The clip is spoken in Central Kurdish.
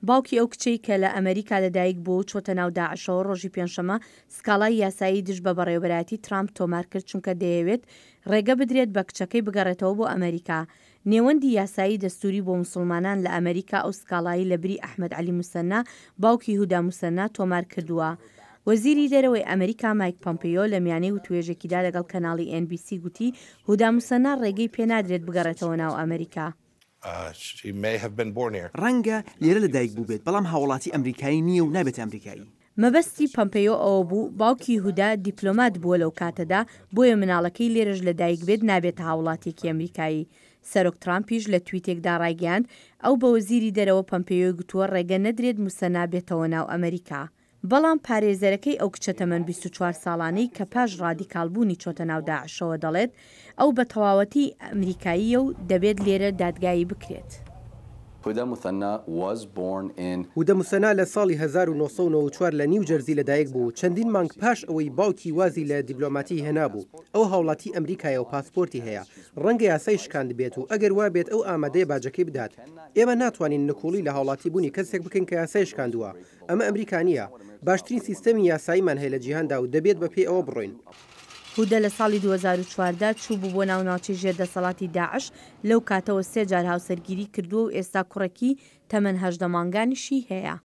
باوکی ئەو کچەی کە لە ئەمەریکا لەدایک بووە و چۆتە ناو داعشەوە ڕۆژی پێنجشەممە سکاڵای یاسایی دژ بە بەڕێوەبەرایەتی ترامپ تۆمار کرد چونکە دەیەوێت ڕێگە بدرێت بە کچەکەی بگەڕێتەوە بۆ ئەمەریکا. نێوەندی یاسایی دەستووری بۆ موسڵمانان لە ئەمەریکا ئەو سکاڵایەی لە بری ئەحمەد عەلی موسەننا، باوکی هودا موسەننا تۆمار کردووە. وەزیری دەرەوەی ئەمەریکا مایک پەمپێیۆ لە میانەی وتوێژێکیدا لەگەڵ کەناڵی ئێن بی سی گوتی هودا موسەننا ڕێگەی پێنادرێت بگەڕێتەوە ناو ئەمەریکا. ڕەنگە لێرە لەدایک بووبێت، بەڵام هاوڵاتی ئەمریکایی نییە و نابێتە ئەمریکایی. مەبەستی پەمپێیۆ ئەوە بوو، باوکی هودا دیپلۆمات بووە لەو کاتەدا، بۆیە مناڵەکەی لێرەش لەدایک بێت نابێتە هاوڵاتیەکی ئەمریکایی. سەرۆک ترامپیش لە تویتێکدا ڕایگەیاند، ئەو بە وەزیری دەرەوە پەمپێیۆی گوتووە ڕێگە نەدرێت موسەنا بێتەوە ناو ئەمریکا. بەڵام پارێزەرەکەی ئەو کچە تەمەن 24 ساڵانەی کە پاش ڕادیکاڵبوونی چۆتە ناو داعشەوە دەڵێت، ئەو بە تەواوەتی ئەمریکاییە و دەبێت لێرە دادگایی بکرێت. Huda Muthanna was born in. هودە موسەنا لە ساڵی 1994 لە نیو جەرزی لەدایک بوو، چەندین مانگ پاش ئەوەی باوکی وازی لە دیبلۆماتی هێنابوو. ئەو هاوڵاتی ئەمریکایە و پاسپۆرتی هەیە. ڕەنگە یاسای شکاندبێت و ئەگەر وابێت ئەو ئامادەیە باجەکەی بدات. ئێمە ناتوانین نکوڵی لە هاوڵاتیبوونی کەسێک بکەین کە یاسای شکاندووە. ئەمە ئەمریکا نییە. باشترین سیستەمی یاساییمان هەیە لە جیهاندا و دەبێت بەپێی ئەوە بڕۆین. هودە لە ساڵی 2014 چووبوو بۆ ناو ناوچەی ژێر دەسەڵاتی داعش، لەو کاتەوە سێ جار هاوسەرگیری کردووە و ئێستا کوڕێکی تەمەن 18 مانگانیشی هەیە.